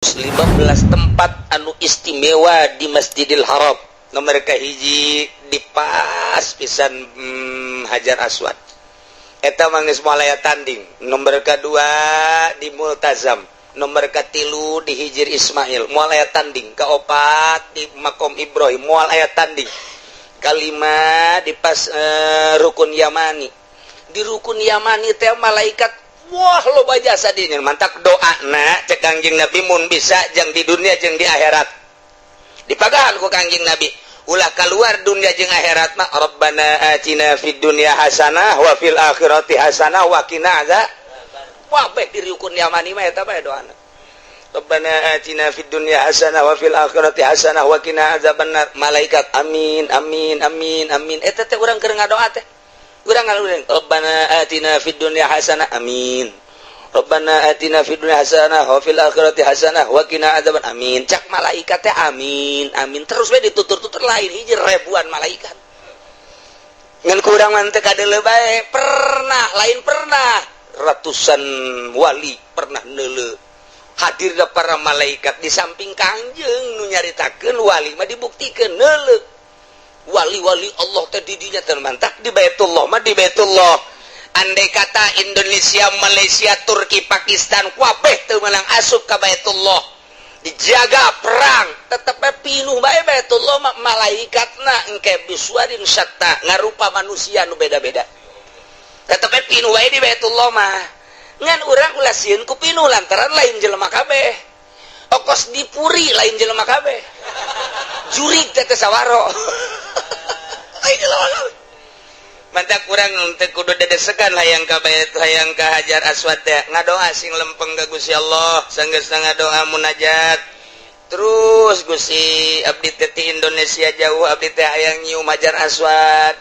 15 tempat anu istimewa di Masjidil Haram. Nomor kahiji di pas pisan Hajar Aswad, eta mah geus moal aya tanding. Nomor kedua di Multazam, nomor katilu di Hijir Ismail, moal aya tanding. Keopat di Makom Ibrahim, moal aya tanding. Kalima di pas Rukun Yamani. Di Rukun Yamani teh malaikat, wah, loba jasa dinya. Mantak doa na cek Kangjeng Nabi, mun bisa jang di dunia jeung di akhirat, dipagahan ku Kangjeng Nabi ulah keluar dunia jeung akhirat mah, "Rabbana atina fid dunya hasanah wa fil akhirati hasanah wa qina azab." Wah, bae di Rukun Yamani mah eta bae doana, "Rabbana atina fid dunya hasanah wa fil akhirati hasanah wa qina azabannar." Malaikat, "Amin, amin, amin, amin." Eta teh urang keur ngadoa teh urang ngalurin, "Rabbana atina fid dunya hasanah," "Amin." "Rabbana atina fid dunya hasanah wa fil akhirati hasanah wa qina azaban," "Amin." Cak malaikat teh, "Amin, amin." Terus we ditutur-tutur, lain hiji, ribuan malaikat. Ngan kurang mah teu kadeuleu bae. Pernah, lain pernah, ratusan wali pernah neuleu hadir para malaikat di samping Kangjeng. Nu nyaritakeun wali mah dibuktikeun neuleu wali-wali Allah teh di dinya teh. Mantak di Baitullah mah, di Baitullah, andai kata Indonesia, Malaysia, Turki, Pakistan kabeh teu meunang asup ka Baitullah, dijaga perang, tetep bae pinuh bae Baitullah mah. Malaikatna engke bisuwarin syatta, ngarupa manusia nu beda-beda, tetep bae pinuh bae di Baitullah mah. Ngan urang ulah sieun ku pinuh, lantaran lain jelema kabeh. Okos di puri lain jelema kabeh, jurig teh teh sawaro, lain jelema kabeh. Mantak kurang teu kudu dedesekan hayang ka bait, hayang ka Hajar Aswad teh. Ngadoa sing lempeng ka Gusti Allah. Sanggeus ngadoa, munajat terus, "Gusti, abdi teh ti Indonesia jauh, abdi teh hayang nyium Hajar Aswad.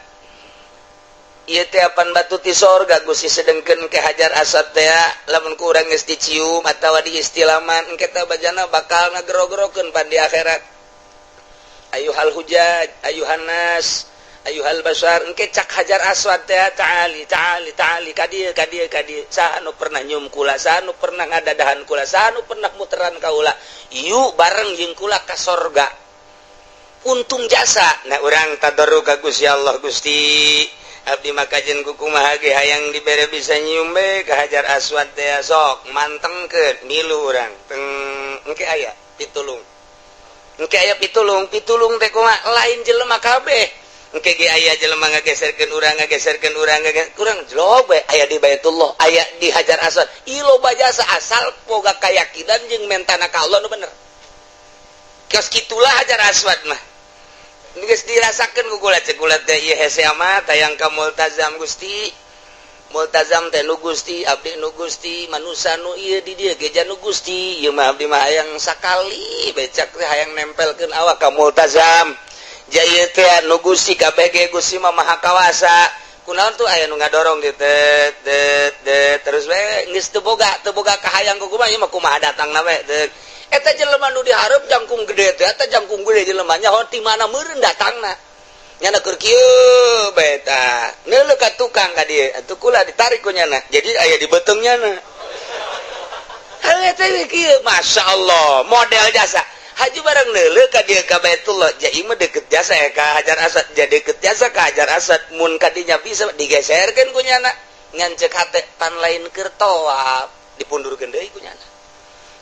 Ieu teh apan batu ti sorga, Gusti." Sedengkeun ke Hajar Aswad teh, lamun ku urang geus dicium atawa diistilaman, engke teh bajana bakal ngagero-gerokeun pan di akhirat. "Ayuhal hujaj, ayuhan nas, ayuhal basar," engke cak Hajar Aswad teh, "Ta'ali, ta'ali, ta'ali, ka dieu, ka dieu, ka dieu. Saha nu pernah nyium kula? Saha nu pernah ngadadahan kula? Saha nu pernah muteran kaula? Yuk bareng jeung kula ka sorga." Untung jasa. Nah, urang tadarru ka Gusti Allah, "Gusti, abdi mah kajen kukumaha ge hayang dibere bisa nyium be ka Hajar Aswad teh." Sok mantengkeun milu urang teng, engke aya pitulung, engke aya pitulung. Pitulung teh kumaha? Lain jelema kabeh. Engke ge aya jelema ngageserkeun urang, ngageserkeun urang, ngageser urang, jlog we aya di Baitullah, aya di Hajar Aswad. Ieu loba jasa asal boga keyakinan jeung mentana ka Allah nu bener. Kios kitulah Hajar Aswad mah geus dirasakeun ku kula. Cek kula teh, ieu hese amat hayang ka Multazam, Gusti. Multazam teh nu Gusti, abdi nu Gusti, manusa nu ieu di dieu ge nu Gusti. Ieu mah abdi mah hayang sakali becak teh hayang nempelkeun awak ka Multazam. Ja ieu teh nu Gusti kabeh ge, Gusti mah maha kawasa. Kunaon tuh aya nu ngadorong di tet tet tet, terus we geus teu boga kahayang ku kumaha, ieu mah kumaha datangna we. Tet eta jelema nu dihareup jangkung gede teh, eta jangkung gede jelema, nyaho ti mana meureun datangna. Nyana keur kieu bae tah, neuleuh ka tukang ka dieu atuh, kula ditarik ku nyana, jadi aya di beuteung nyana. Heuh, eta kieu, Masya Allah, model jasa. Haju barang neuleuh ka dieu ka Baitullah, ja ieu mah deket jasa ya ka Hajar Aswad, ja deket jasa ka Hajar Aswad. Mun ka dinya bisa digeserkeun ku nyana, ngan cek hate pan lain keur tawaf, dipundurkeun deui ku nyana.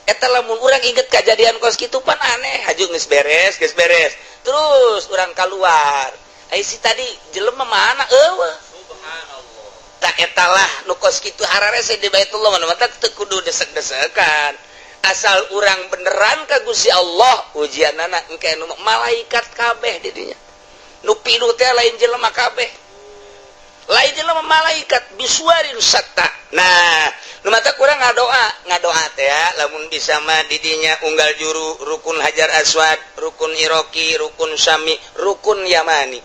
Eta lamun urang inget kejadian kos kitu pan aneh. Haju geus beres, geus beres, terus urang keluar, ai si tadi jelema mana? Eueuh. Subhanallah. Tak etalah nu kos kitu hararese di Baitullah mana. Mata teu kudu desek-desekan, asal urang beneran ka Gusti Allah. Ujianana engke nu malaikat kabeh di dinya. Nu pinuh teh lain jelema kabeh, lain jelema, malaikat bisuwarin syatta. Nah, nu mata kurang ngadoa, ngadoa teh ya, lamun bisa mah di dinya unggal juru, rukun Hajar Aswad, rukun Iroki, rukun Sami, rukun Yamani,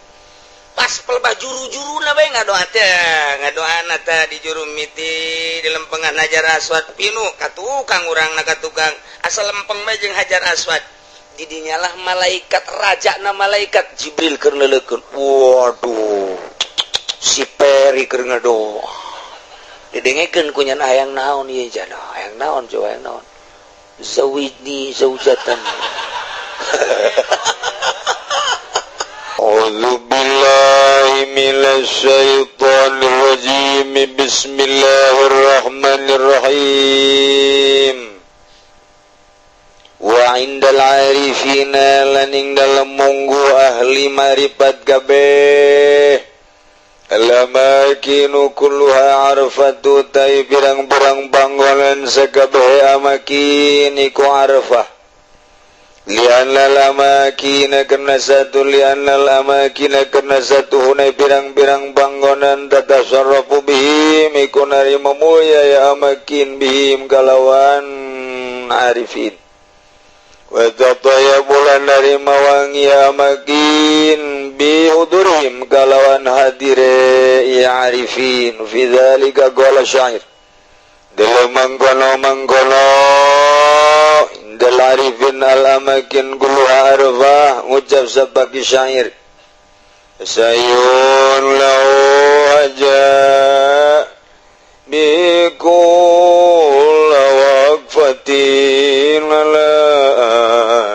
pas pelbah juru-juru na bae ngadoa teh. Ngadoa teh di juru miti di lempengan Hajar Aswad, pinuh ka tukang urang na, ka tukang, asal lempeng bae jeung Hajar Aswad. Di dinya lah malaikat, raja na malaikat Jibril keur neuleukeun, "Waduh, si Peri keur ngadoa." Didengekeun ku nyana, "Hayang naon ieu jana? Hayang naon coba, hayang naon?" Zawijni zaujatan. A'udzu billahi minasy syaithanir rajim. Bismillahirrahmanirrahim. Wa indal arifina lan ing dalem munggu ahli marifat kabeh. Alamakinu kulluha arfatu tai pirang-pirang panggonan sakabeh amakin iku arfah. Lianna lamakina karena satu lianna lamakina karena satu hunai pirang-pirang panggonan tatasarrafu bihim iku narima mulya ya amakin bihim kalawan arifin. Wa tatayabu lan narima wangi amakin bihudurihim kalawan hadire ya arifin. Fi dzalika qala syair dalam mangkono-mangkono indal arifin al amakin kulluha arfah ngucap sabaki syair sayun lahu haja bi kulla waqfatin ala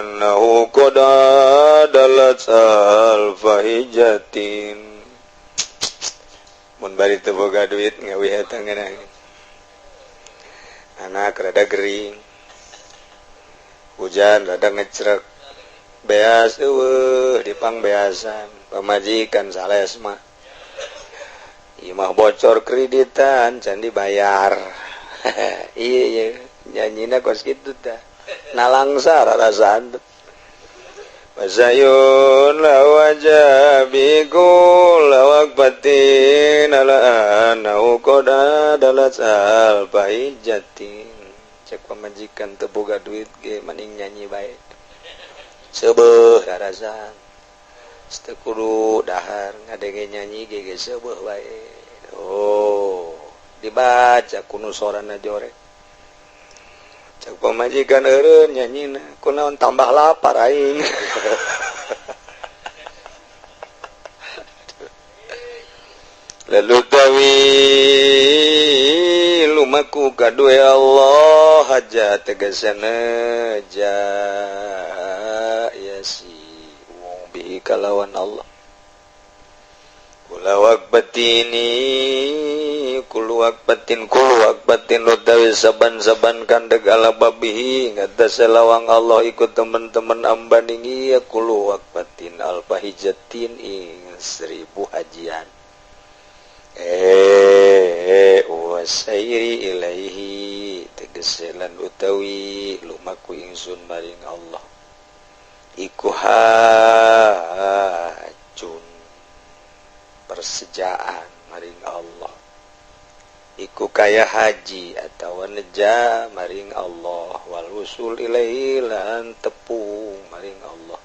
annahu qad adalat alfahijatin. Mun bari teu boga duit ngawi eta ngeunah. Anak rada gering, hujan rada ngecrek, beas eueuh dipangbeasan, pamajikan salesma. Imah bocor kreditan can dibayar. Iya iya nyanyina kos kitu tah. Nalangsa rarasaan teh. Wasayun lawajabi kulawakbatin ala annahu qad adalat alfahijatin. Cek pamajikan teu boga duit ge maning nyanyi bae. Seubeuh rarasaan. Teu kudu dahar ngadenge nyanyi ge ge seubeuh bae. Oh, dibaca kuno sorana jorek. Cek pamajikan eureun nyanyina kunaon tambah lapar aing. Lalu tawi lumaku kadue Allah aja tegasana ja ya si wong bihi kalawan Allah. Kula waqbatini kulu waqbatin kulu waqbatin utawi saban-saban kandeg ala babihi ngatas lawang Allah ikut teman-teman ambaningi ya kulu waqbatin alfahijatin ing 1000 hajian. Wasairi ilaihi tegeselan utawi lumaku ingsun maring Allah iku hajun persejaan maring Allah iku kaya haji atawa neja maring Allah wal usul ilaihi lan tepung maring Allah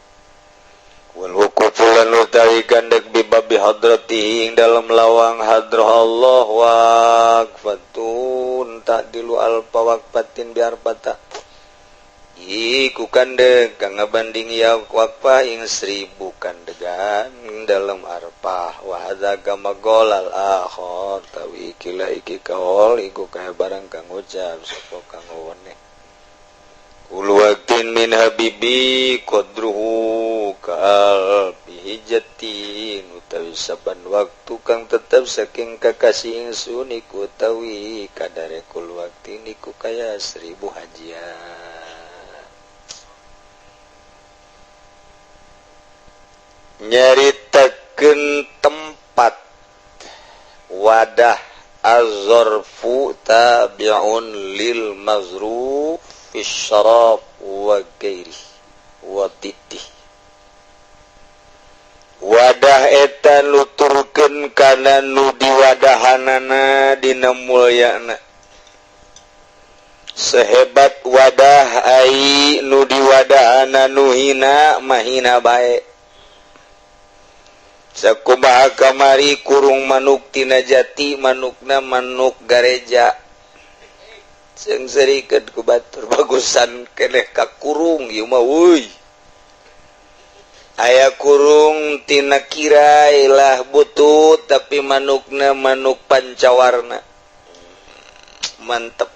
wal wuqufu lan utawi gandeg bibabi hadratihi ing dalam lawang hadrah Allah waqfatun ta'dilu alfa waqfatin biarbata iku kandeg kang ngabanding ya waqfah ing 1000 kandegan dalam arpah wa hadza kama qala al akhar tawi iki iki kaol iku kaya barang kang ucap sapa kang wene kulu waqtin min habibi qadruhu kal bihijatin utawi saban waktu kang tetep saking kakasih ingsun iku utawi kadare kul waqtin iku kaya 1000 hajian. Nyaritakeun tempat wadah az-zarfu tabi'un lil mazruf fi syarab wa ghairi wa titi. Wadah eta nuturkeun kana nu diwadahanana dina mulyana. Sehebat wadah ai nu diwadahana nu hina mahina bae. Sakumaha kamari kurung manuk tina jati manukna manuk gareja. Seungseurikeun ku batur bagusan keneh ka kurung ieu mah euy. Aya kurung tina kirai lah butut tapi manukna manuk pancawarna. Mantep.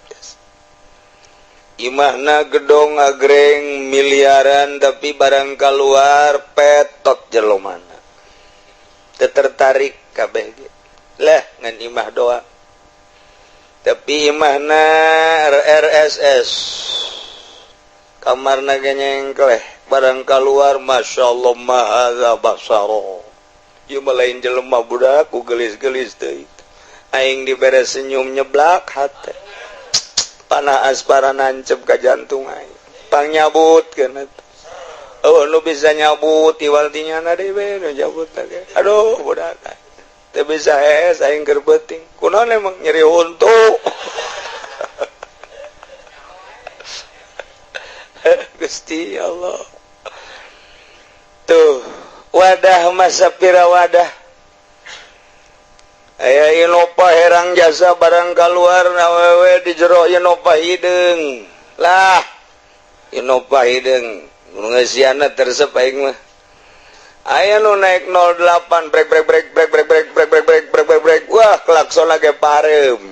Imahna gedong agreng miliaran tapi barang keluar petot jelomana. Teu tertarik kabeh ge. Lah ngan imah doa. Tapi imahna RRSS. Kamarna ge nyengkleh, barang keluar Masya Allah mahaza basaro. Ieu mah lain jelema budak ku gelis-gelis teuing. Aing dibere senyum nyeblak hate. Panah aspara nancep ka jantung aing. Pang nyabut keun eta. Oh nu bisa nyabut iwal ti nyana deui we nu nyabut teh. Aduh budak teu bisa hees aing keur beuting. Kunaon emang nyeri huntu. Gusti Allah. Tuh wadah masa pira wadah. Aya Innova herang jasa barang keluar awewe di jero Innova hideung. Lah Innova hideung nu ngeusiana tersep aing mah. Aya nu naik 08 brek brek brek brek brek brek brek brek brek brek brek brek. Wah klakson ge pareum.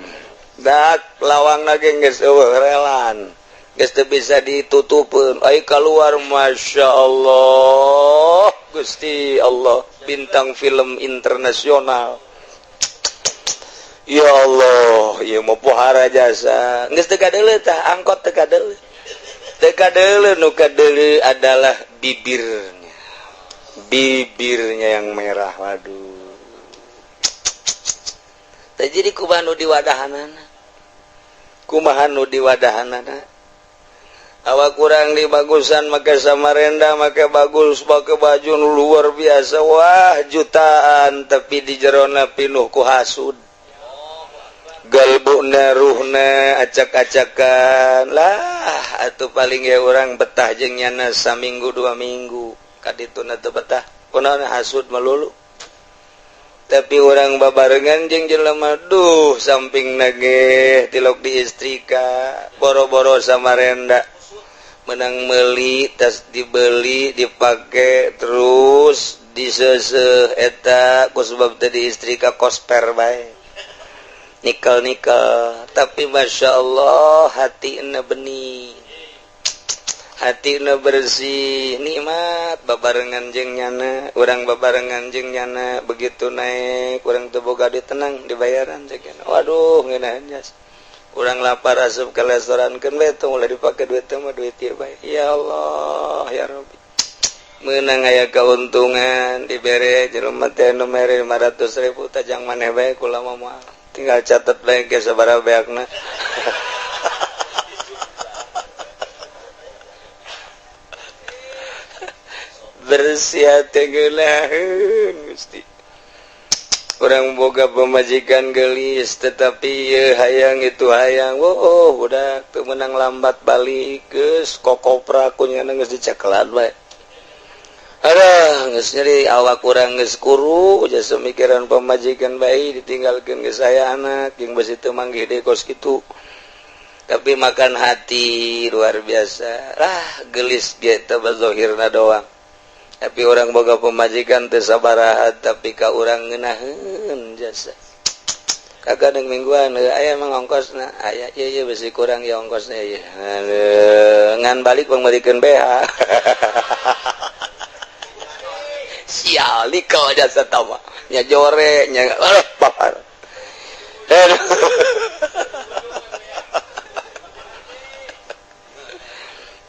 Dak lawangna ge geus eueuh relan. Geus teu bisa ditutupeun. Ai keluar Masya Allah. Gusti Allah bintang film internasional. Ya Allah, ieu mah pohara jasa. Geus teu kadeuleu tah, angkot teu kadeuleu. Teu kadeuleu nu kadeuleu adalah bibirnya. Bibirnya yang merah, waduh. Teh jadi kumaha nu diwadahanana? Kumaha nu diwadahanana? Awak kurang dibagusan make samarenda, make bagus, make baju nu luar biasa, wah jutaan, tapi di jerona pinuh ku hasud. Galbuna ruhna acak-acakan lah atuh paling ya orang betah jeung nyana saminggu dua minggu kadituna teu betah kunaon hasud melulu. Tapi orang babarengan jeung jelema duh samping nage tilok diistrika boro-boro samarenda menang meuli tas dibeli dipake terus diseseuh eta ku sebab teu diistrika kosper bae nikel-nikel. Tapi Masya Allah hatina bening, hatina bersih, nikmat babarengan jeung nyana, urang babarengan jeung nyana begitu naik urang teu boga duit tenang dibayaran sekian. Waduh ngeunaheun jas. Urang lapar asup ke restoran keun we tong ulah dipake duit teh mah duit ieu bae. Ya Allah ya Rabbi. Meunang aya keuntungan dibere jelema teh nu mere 500.000 tajang maneh bae kula mah moal. Tinggal catat bae ge sabaraha beakna. Bersih hati geunaheun Gusti. Urang boga pemajikan gelis tetapi ye hayang itu hayang. Oh, budak teu meunang lambat balik geus kokopra kunyana geus dicekelan bae. Aduh, geus nyeri awak urang geus kuru jasa mikiran pemajikan bae ditinggalkeun geus aya anak jeung besi teu manggih deui kos kitu. Tapi makan hati luar biasa. Lah gelis ge teh bazohirna doang. Tapi orang boga pemajikan teu sabaraha tapi ka urang ngeunaheun jasa. Kagak deung mingguan aya emang ongkosna aya ieu ieu besi kurang ya ongkosna ieu. Ngan balik pangmeulikeun BH. Sial kau jasa tama nya jore nya papar.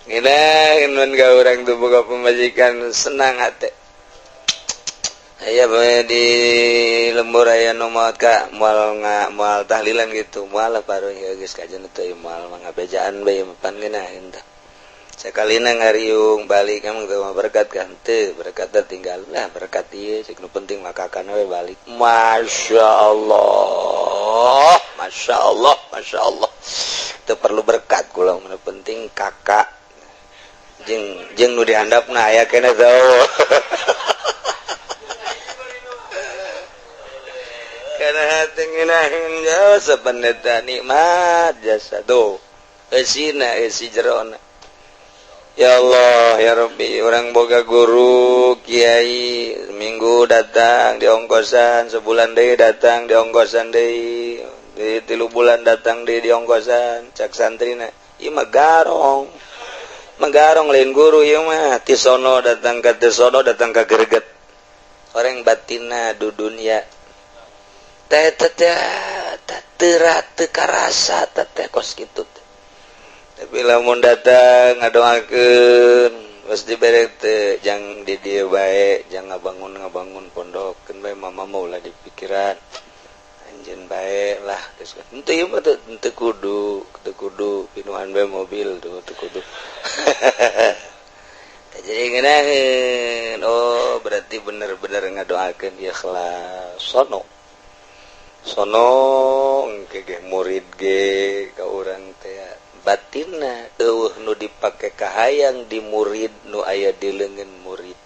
Ngeunaheun ka urang teu boga pemajikan senang hate. Aya bae di lembur aya nu maot ka moal moal tahlilan gitu moal baru ieu geus kajen teu moal mah ngabejaan bae pan ngeunaheun tah. Sakalina ngariung balik emang teu mah berkat kan teu berkat teh tinggal lah berkat ieu cek nu penting makakan we balik. Masya Allah, Masya Allah, Masya Allah. Teu perlu berkat kula nu penting kakak jeung jeung nu dihandapna aya keneh teu. Kana hate ngeunaheun jasa pendeta nikmat jasa tuh eusina eusi jerona. Ya Allah ya Rabbi, orang boga guru kiai minggu datang di ongkosan, sebulan deui datang di ongkosan deui, di 3 bulan datang deui di ongkosan, cak santrina Ieu mah garong, menggarong, lain guru ieu mah. Ti sono datang ka, ti sono datang ka, greget orang batinna du dunia teh teh teh teu teu karasa teh kos kitu teh. Tapi lamun datang ngadoakeun, geus dibere teh, jang di dieu bae, jang ngabangun ngabangun pondok keun bae, mama mah ulah dipikiran, anjeun bae lah. Geus henteu, ieu mah teu teu kudu, teu kudu pinuhan bae mobil tuh, teu kudu. Jadi ngeunaheun, oh berarti bener-bener ngadoakeun ikhlas. Sono sono engke ge murid ge ka urang teh batinna eueuh nu dipake kahayang di murid, nu aya di leungeun murid,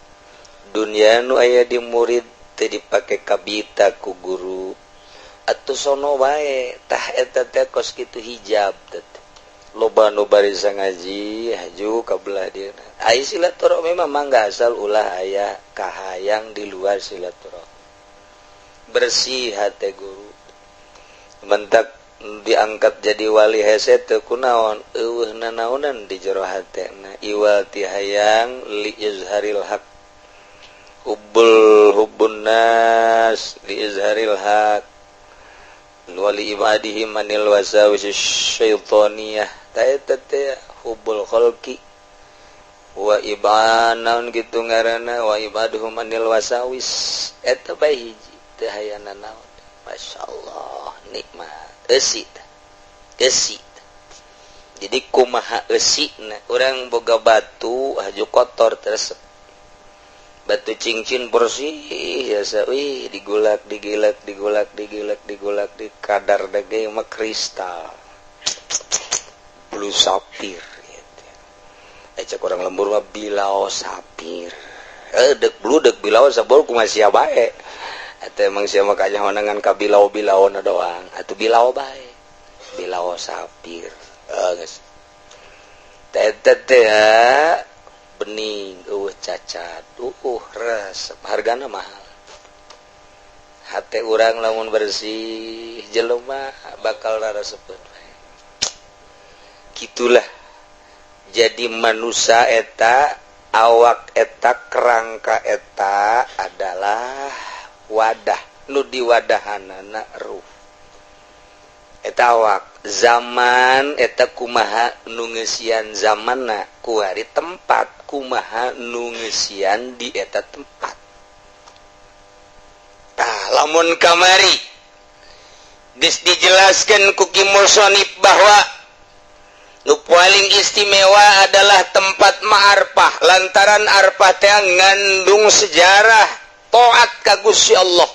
dunia nu aya di murid teu dipake kabita ku guru atuh, sono wae. Tah, eta teh kos kitu hijab teh. Loba nu barisa ngaji haju ka belah dieu. Ai silaturahmi memang mangga, asal ulah aya kahayang di luar silaturahmi. Bersih hate guru, mentak diangkat jadi wali hese teu kunaon, eueuh nanaonan di jero hatena iwal ti hayang li izharil haq, hubbul hubbun nas li izharil haq wali ibadihi manil wasawis syaitoniyah. Ta eta teh hubbul khalqi wa ibanaun gitu ngaranna, wa ibaduhum anil wasawis. Eta bae hiji teu hayang nanaon. Masyaallah, nikmat eusi eusi. Jadi kumaha eusina urang boga batu haju kotor, terus batu cincin bersih biasa, wih, digulak digilak, digulak digilak, digulak di kadar dage mah kristal blue sapphire gitu. Eh, cek orang lembur mah bilau sapir, eh dek blue dek bilau sabor, kumaha sia bae. Eta emang sia mah kanyahoan ka bilau-bilau na doang atuh, bilau bae, bilau sapir. Oh, geus teh teh bening, eueuh cacat, resep, hargana mahal. Hate urang lamun bersih, jelema bakal rarasepeun. Gitulah jadi manusia eta, awak eta, kerangka eta adalah wadah nu diwadahanana ruh eta awak. Zaman eta kumaha nu ngeusian zamanna, kuari tempat kumaha nu ngeusian di eta tempat. Tah, lamun kamari geus dijelaskan ku Ki Musonif bahwa nu paling istimewa adalah tempat ma'arfah, lantaran arfah teh ngandung sejarah taat ka Gusti Allah.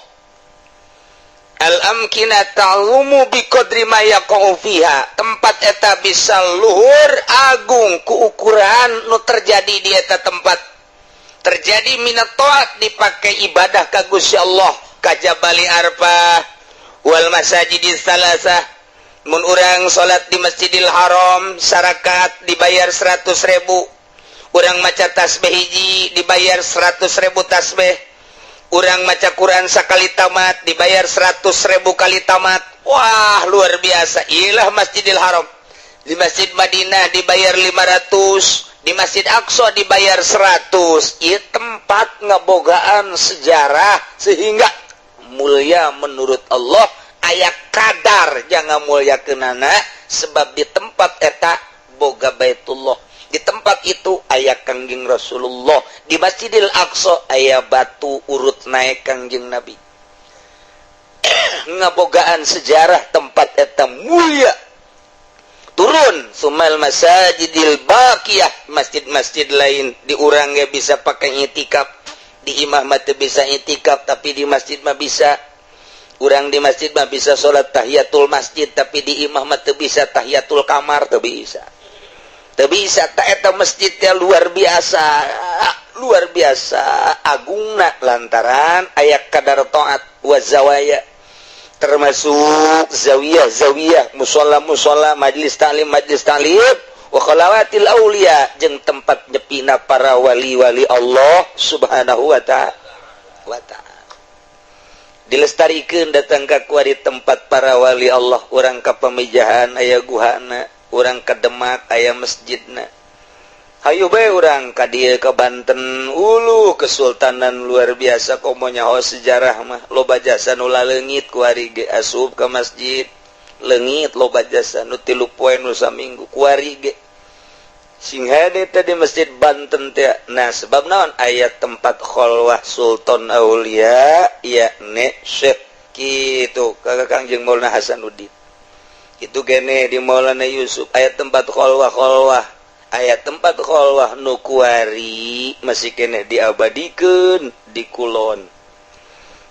Al-amkina ta'lumu biqadri ma yaqa'u fiha, tempat eta bisa luhur agung ku ukuran nu terjadi di eta tempat, terjadi minat taat, dipakai ibadah ka Gusti Allah, ka Jabali Arfah wal masajidis salasah. Mun urang salat di Masjidil Haram sarakat dibayar 100.000, urang maca tasbih hiji dibayar 100.000 tasbih, urang maca Quran sakali tamat dibayar 100.000 kali tamat. Wah, luar biasa. Ilah Masjidil Haram. Di Masjid Madinah dibayar 500, di Masjid Aqsa dibayar 100. Ieu tempat ngebogaan sejarah sehingga mulia menurut Allah. Aya kadar jangan mulia kenana, sebab di tempat eta boga Baitullah, di tempat itu aya Kangjeng Rasulullah, di Masjidil Aqsa aya batu urut naik Kangjeng Nabi, ngabogaan sejarah tempat eta mulia. Turun sumal masajidil baqiyah, masjid-masjid lain di urang ge bisa pakai itikaf. Di imah mah teu bisa itikaf, tapi di masjid mah bisa. Urang di masjid mah bisa salat tahiyatul masjid, tapi di imah mah teu bisa tahiyatul kamar, teu bisa, teu bisa. Tak eta masjid teh luar biasa, luar biasa agungna, lantaran aya kadar taat. Wa zawaya, termasuk zawiyah zawiyah, musola musola, majlis taklim majlis taklim, wa khalawatil aulia, jeung tempat nyepina para wali-wali Allah Subhanahu wa ta'ala. Dilestarikan, datang ka kuari tempat para wali Allah, urang ka Pamijahan aya guhana. Urang ke Demak aya masjidna. Hayu bae urang ka dieu, ke Banten. Ulu, kesultanan luar biasa. Komo nyaho sejarah mah, loba jasa nu laleungit. Kuari ge asup ke masjid leungit, loba jasa nu 3 poe, nu saminggu. Kuari ge sing hade teh di Masjid Banten teh. Nah, sebab naon? Aya tempat kholwah Sultan Aulia ya, ne Syekh kitu, kakak Kangjeng Maulana Hasanuddin itu gene. Di Maulana Yusuf aya tempat kholwah kholwah, aya tempat kholwah nu kuari masih kene diabadikeun di kulon,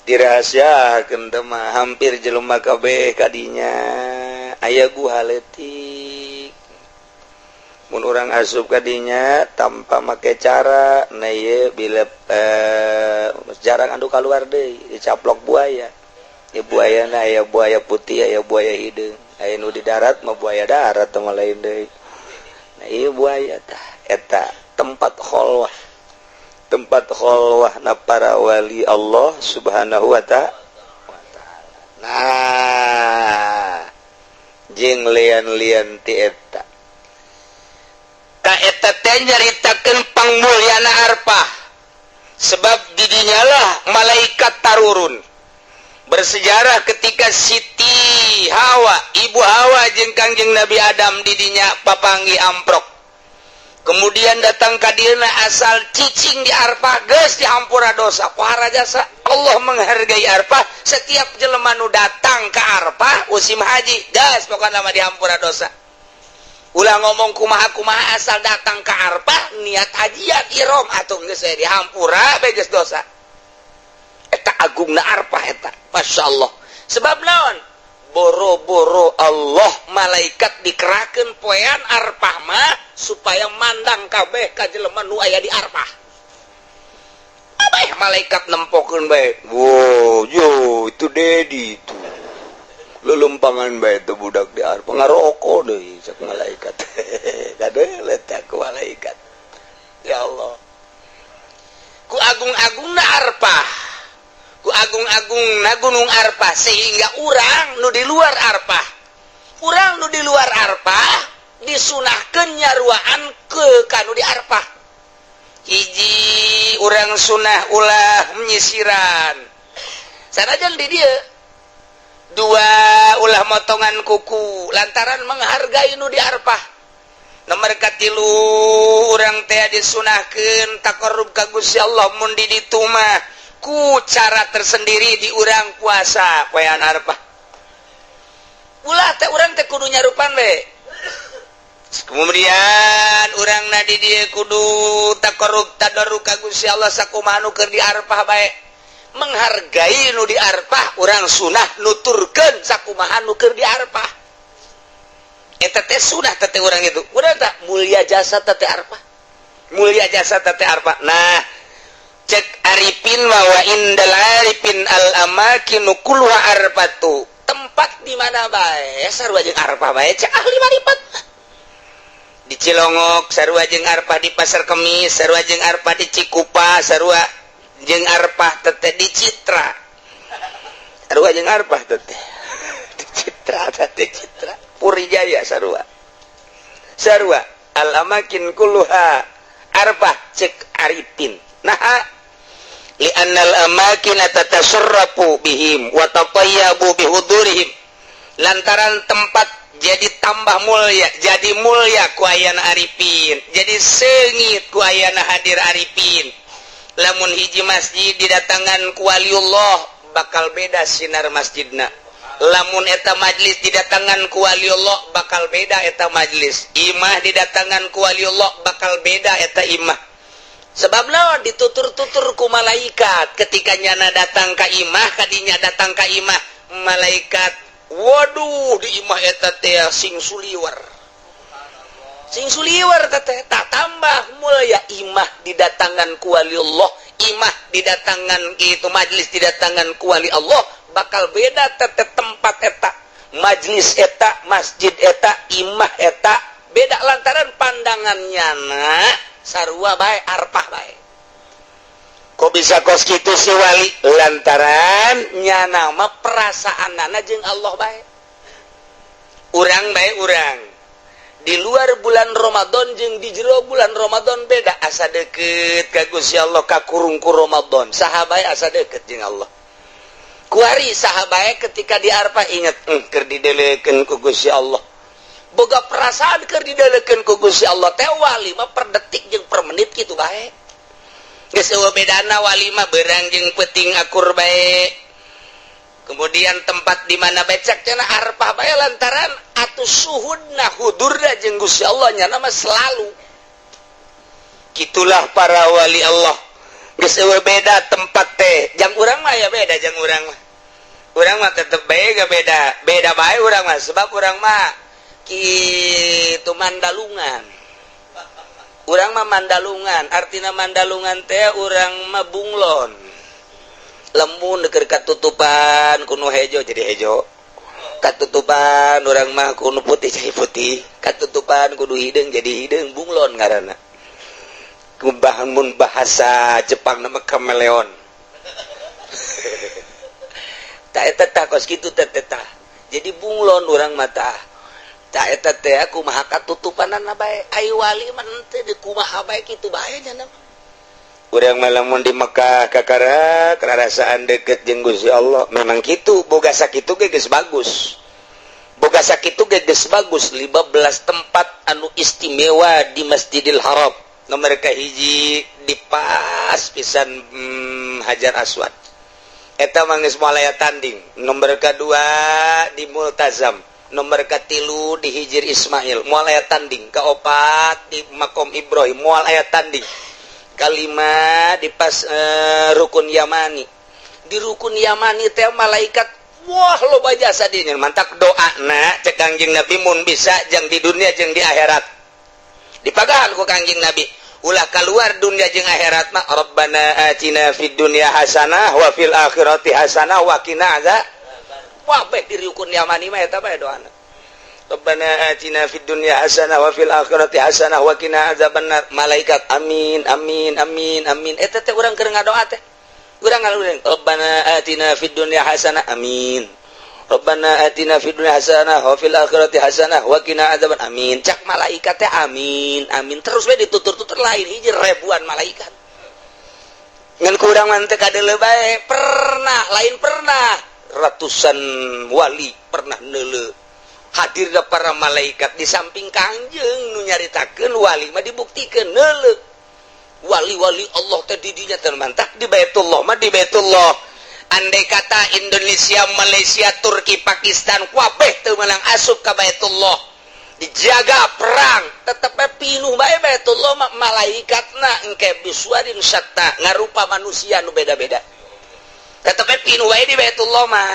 dirahasiakeun teh mah. Hampir jelema kabeh kadinya. Aya guha leutik, mun urang asup kadinya tanpa make cara. Nah, ieu bila jarang anu keluar deui, dicaplok buaya ya. Buaya na aya buaya putih, aya buaya hideung, aya nu di darat mah buaya darat mah lain deui. Nah, ieu buaya tah eta tempat kholwah, tempat kholwah na para wali Allah Subhanahu wa Ta'ala. Nah, jeung lian-lian ti eta. Ka eta teh nyaritakeun pangmulyana Arpah, sebab didinyalah malaikat tarurun. Bersejarah ketika Siti Hawa, Ibu Hawa jeung Kangjeng Nabi Adam didinya papanggi amprok, kemudian datang kadieuna, asal cicing di Arfah geus dihampura dosa. Pohara jasa Allah menghargai Arfah. Setiap jelema nu datang ke Arfah musim haji, gas pokokna mah dihampura dosa. Ulah ngomong kumaha kumaha, asal datang ke Arfah niat hajian ihram atau geus dihampura bae geus dosa. Eta agungna Arfah eta, Masya Allah. Sebab naon? Boro-boro Allah, malaikat dikerakeun poean Arfah mah supaya mandang kabeh ka jelema nu aya di Arfah. Abeh malaikat nempokeun bae. Wow, yo itu Dedi itu. Lelempangan bae itu budak di Arfah, ngarokok deui, cek malaikat. Kade letak ku malaikat. Ya Allah. Ku agung-agungna Arfah, ku agung-agung na Gunung Arfah, sehingga urang nu di luar Arfah, urang nu di luar Arfah disunahkeun nyaruaan ke kanu di Arfah. Hiji, urang sunah ulah menyisiran sanajan di dieu. Dua, ulah motongan kuku lantaran menghargai nu di Arfah. Nomor katilu, urang teh disunahkeun taqarrub ka Gusti Allah mun di ditu mah ku cara tersendiri di urang puasa poean Arfah. Ulah teh urang teh kudu nyarupan we. Kemudian urang na di dieu kudu taqarrub tadarru ka Gusti Allah sakumaha nu keur di Arfah bae. Menghargai nu di Arfah, urang sunah nuturkeun sakumaha nu keur di Arfah. Eta teh sunah teh urang itu. Urang tak mulia jasa teh Arfah, mulia jasa teh Arfah. Nah, cek arifin wa indal arifin al amakinu kulluha arfatu, tempat di mana bae sarua jeung Arfah bae cek ahli marifat. Di Cilongok sarua jeung Arfah, di Pasar Kemis sarua jeung Arfah, di Cikupa sarua jeung Arfah teteh, di Citra sarua jeung Arfah teteh, di Citra teteh, Citra Puri Jaya sarua sarua. Al amakin kulluha arfah cek arifin. Nah, li'annal amakin tatasarrafu bihim wa tatayyabu bihudurihim, lantaran tempat jadi tambah mulia, jadi mulia ku ayana arifin, jadi sengit ku ayana hadir arifin. Lamun hiji masjid didatangan ku waliullah, bakal beda sinar masjidna. Lamun eta majlis didatangan ku waliullah, bakal beda eta majlis. Imah didatangan ku waliullah, bakal beda eta imah. Sebab naon? Ditutur-tutur ku malaikat ketika nyana datang ka imah, kadinya datang ka imah malaikat, waduh, di imah eta teh sing suliwer, sing suliwer teh. Tak tambah mulia imah didatangan ku waliullah, imah didatangan itu, majlis didatangan ku wali Allah, bakal beda teteh tempat eta, majlis eta, masjid eta, imah eta beda, lantaran pandangannya na sarua bae arpah bae. Kok bisa kos kitu si wali? Lantaran nyana mah perasaanana jeung Allah bae. Urang bae, urang Di luar bulan Ramadan jeung di jero bulan Ramadan beda. Asa deket ka Gusti Allah kakurung ku Ramadan. Saha bae asa deket jeung Allah. Kuari saha bae ketika di Arfah inget, keur didelekeun ku Gusti Allah. Boga perasaan keur didelekeun ku Gusti Allah teh. Wali mah per detik jeung per menit kitu bae. Geus euweuh bedana wali mah, beurang jeung peuting akur bae. Kemudian tempat di mana becak cenah Arfah bae, lantaran atuh suhudna, hudurna jeung Gusti Allah nya mah selalu. Gitulah para wali Allah, geus euweuh beda tempat teh. Jang urang mah ya beda, jang urang mah. Urang mah tetep bae gak beda, beda bae urang mah, sebab urang mah kitu mandalungan. Urang mah mandalungan, artina mandalungan teh urang mah bunglon. Lamun keur katutupan ku nu hejo jadi hejo, katutupan urang mah ku nu putih jadi putih, katutupan ku nu hideung jadi hideung. Bunglon ngaranna. Mun bahasa Jepang nama kameleon. Tak eta tah, kos kitu teh teh. Jadi bunglon urang mah tah. Tak eta teh, aku kumaha katutupanana bae. Ai wali mah teh di kumaha bae kitu bae nya. Urang mah lamun di Mekah kakara kerasaan deket jeung Gusti Allah, memang kitu. Boga sakitu ge geus bagus, boga sakitu ge geus bagus. 15 tempat anu istimewa di Masjidil Haram. Nomor kahiji di pas pisan Hajar Aswad, eta mah geus moal aya tanding. Nomor kedua di Multazam, nomor katilu di Hijir Ismail, moal aya tanding. Kaopat di Makom Ibrahim, moal aya tanding. Kalima di pas Rukun Yamani. Di Rukun Yamani teh malaikat, wah, loba jasa dinya. Mantak doa na cek Kangjeng Nabi, mun bisa jang di dunia jeung di akhirat dipagahan ku Kangjeng Nabi, ulah keluar dunia jeung akhirat mah. Rabbana atina fid dunya hasanah wa fil akhirati hasanah wa qina azab. Wah, bae di Rukun Yamani mah eta bae doana. Rabbana atina fid dunya hasanah wa fil akhirati hasanah wa qina azabannar. Malaikat amin, amin, amin, amin. Eta teh urang keur ngadoa teh urang ngaluring, Rabbana atina fid dunya hasanah, amin. Rabbana atina fid dunya hasanah wa fil akhirati hasanah wa qina azaban, amin. Cak malaikat teh amin, amin terus we, ditutur-tutur lain hiji, ribuan malaikat. Ngan kurang mah teu kadeuleu bae. Pernah, lain pernah, ratusan wali pernah neuleu hadir para malaikat di samping Kangjeng. Nu nyaritakeun wali mah dibuktikan neuleu wali-wali Allah teh di dinya teh. Mantak di Baitullah mah, di Baitullah, andai kata Indonesia, Malaysia, Turki, Pakistan kabeh teu meunang asup ka Baitullah, dijaga perang, tetep pinuh bae Baitullah mah. Malaikatna engke bisuarin syatta, ngarupa manusia nu beda-beda, tetep pinuh bae di Baitullah mah.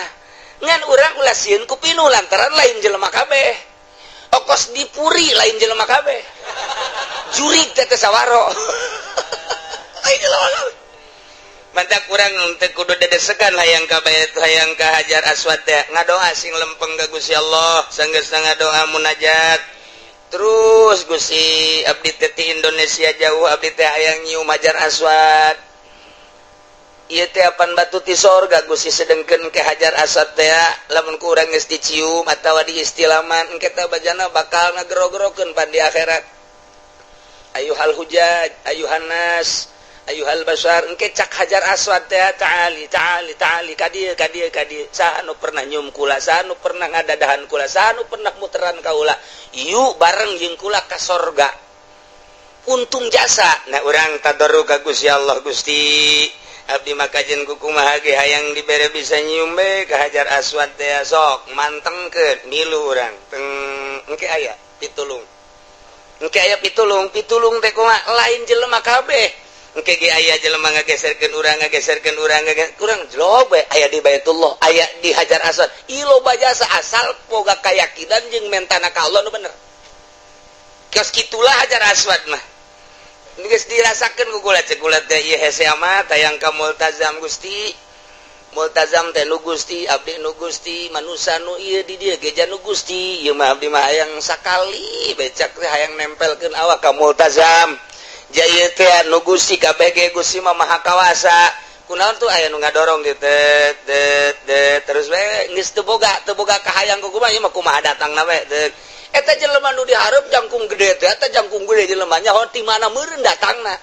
Ngan urang ulah sieun ku pinuh, lantaran lain jelema kabeh. Okos di puri lain jelema kabeh, jurig teh sawaro lain jelema kabeh. Mantak kurang teu kudu dedesegan hayang ka bait, hayang ka Hajar Aswad teh. Ngadoa sing lempeng ka Gusti Allah. Sanggeusna ngadoa, munajat terus, Gusti, abdi teh ti Indonesia jauh, abdi teh hayang nyium Hajar Aswad. Ieu teh apan batu ti sorga, Gusti, sedengkeun ke Hajar Aswad teh lamun ku urang geus dicium atawa di istilaman, engke teh bajana bakal ngagero-gerokeun pan di akhirat. Ayuhal hujaj, ayuhan nas, ayuhal basar, engke cak Hajar Aswad teh, ta'ali, ta'ali, ta'ali, ka dieu, ka dieu, ka dieu. Saha nu pernah nyium kula? Saha nu pernah ngadadahan kula? Saha nu pernah muteran kaula? Yuk bareng jeung kula ka sorga. Untung jasa. Nah, urang tadarru ka Gusti Allah, Gusti, abdi makajen kukumaha ge hayang dibere bisa nyium be ka Hajar Aswad teh. Sok mantengkeun milu urang teng, engke aya pitulung, engke aya pitulung. Pitulung teh kumaha? Lain jelema kabeh, engke ge aya jelema ngageserkeun urang, ngageserkeun urang, urang jlog we aya di Baitullah, aya di Hajar Aswad. Ieu loba jasa, asal boga kayakinan jeung mentana ka Allah nu bener. Kos kitulah Hajar Aswad mah geus dirasakeun ku kula. Cek kula teh, ieu hese amat hayang ka Multazam, Gusti. Multazam teh nu Gusti, abdi nu Gusti, manusa nu ieu di dieu ge nu Gusti. Ieu mah abdi mah hayang sakali becak teh hayang nempelkeun awak ka Multazam. Jaya teh nu Gusti kabeh ge, Gusti mah maha kawasa. Kunaon tuh aya nu ngadorong di tet tet tet terus we, geus teu boga kahayang ku kumaha, ieu mah kumaha datangna we. Eta jelema nu dihareup jangkung gede teh, eta jangkung gede jelemanya ho ti mana meureun datangna.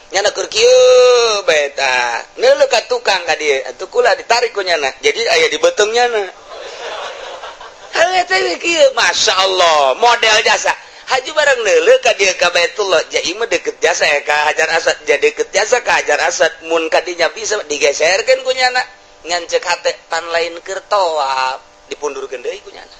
Nyana keur kieu bae tah. Neuleuh ka tukang ka dieu, atuh kula ditarik ku nyana. Jadi aya di beuteung nyana. Hal eta kieu, Masya Allah, model jasa. Haji bareng neuleuh ka dieu ka Baitullah, ja ieu mah deket jasa ya ka Hajar Aswad, ja deket jasa ka Hajar Aswad, mun ka dinya bisa digeserkeun ku nyana. Ngan ceuk hate pan lain keur tawaf, dipundurkeun deui ku nyana.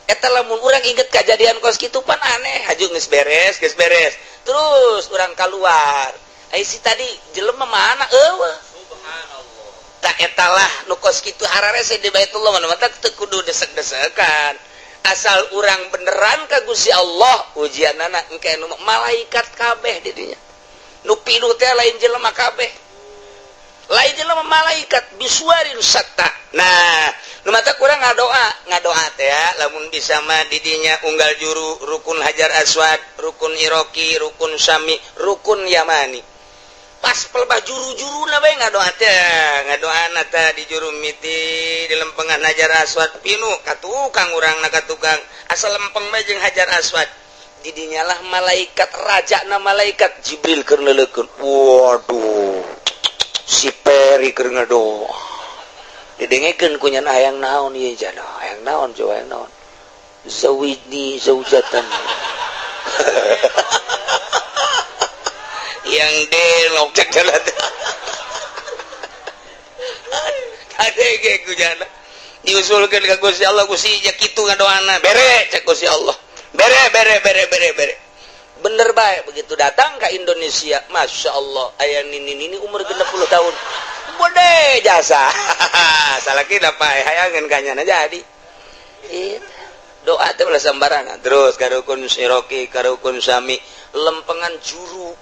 Eta lamun urang inget kejadian kos kitu pan aneh, haju geus beres, geus beres. Terus urang keluar. Ai si tadi jelema mana eueuh. Subhanallah. Tak etalah nu kos kitu hararese di Baitullah mana mata teu kudu desek-desekan. Asal urang beneran ka Gusti Allah, ujianana engke nu malaikat kabeh di dinya. Nu pinuh teh lain jelema kabeh. Lain jelema, malaikat bisuwarin syatta. Nah, nu mata kurang ngadoa, ngadoa teh ya, lamun bisa mah di dinya unggal juru rukun Hajar Aswad, rukun Iroki, rukun Sami, rukun Yamani. Pas pelbah juru-juru na bae ngadoa teh, ngadoa teh di juru miti di lempengan Hajar Aswad pinuh ka tukang urang na ka tukang asal lempeng bae jeung Hajar Aswad. Di dinya lah malaikat raja na malaikat Jibril keur neuleukeun. Waduh. Si Peri keur ngadoa. Didengekeun ku nyana hayang naon ieu jana, hayang naon coba, hayang naon. Zawijni zaujatan. Yang delok cek jalan. Kadege ku jana. Diusulkeun ka Gusti Allah, Gusti ja kitu ngadoana. Bere cek Gusti Allah. Bere bere bere bere bere. Bener baik begitu datang ke Indonesia, Masya Allah, ayah nini nini umur 60 tahun. Bode jasa. Salah kita pak, hayangan kanyana jadi. Itu. Doa teh ulah sembarangan. Terus karukun siroki, karukun sami, lempengan juru.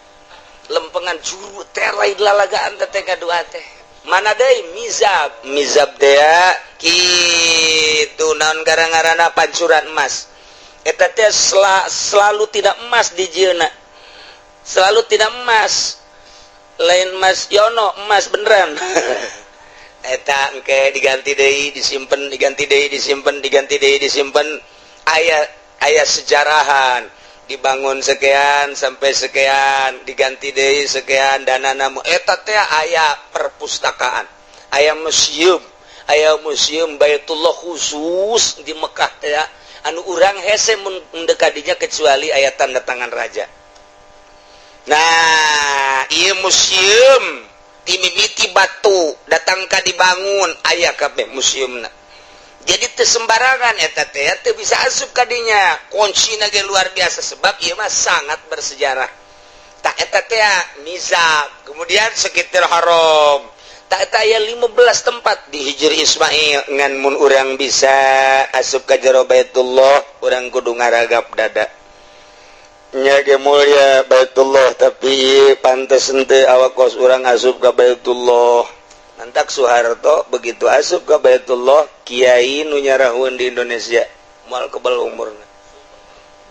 Lempengan juru teh lain lalagaan teh doa teh. Mana deui mizab, mizab teh kitu naon gara-garana pancuran emas. Eta teh selalu tidak emas di jieuna. Selalu tidak emas. Lain Mas Yono, emas beneran. Eta engke diganti deui, disimpen, diganti deui, disimpen, diganti deui, disimpen. Aya aya sejarahan. Dibangun sekian sampai sekian, diganti deui sekian dana namu. Eta teh aya perpustakaan, aya museum, aya museum Baitullah khusus di Mekah teh anu urang hese mun mendekatinya kecuali aya tanda tangan raja. Nah, ieu museum timimiti batu datang ka dibangun aya kabeh museumna. Jadi teu sembarangan eta teh teu bisa asup ka dinya. Kuncina ge luar biasa sebab ieu mah sangat bersejarah. Tak eta teh mizab, kemudian sekitar haram. Tak eta aya 15 tempat di Hijr Ismail ngan mun urang bisa asup ka jero Baitullah, urang kudu ngaragap dada. Nya ge mulia Baitullah tapi pantes henteu awak kos urang asup ka Baitullah. Mantak Soeharto begitu asup ka Baitullah, kiai nu nyarahun di Indonesia moal kebel umurna.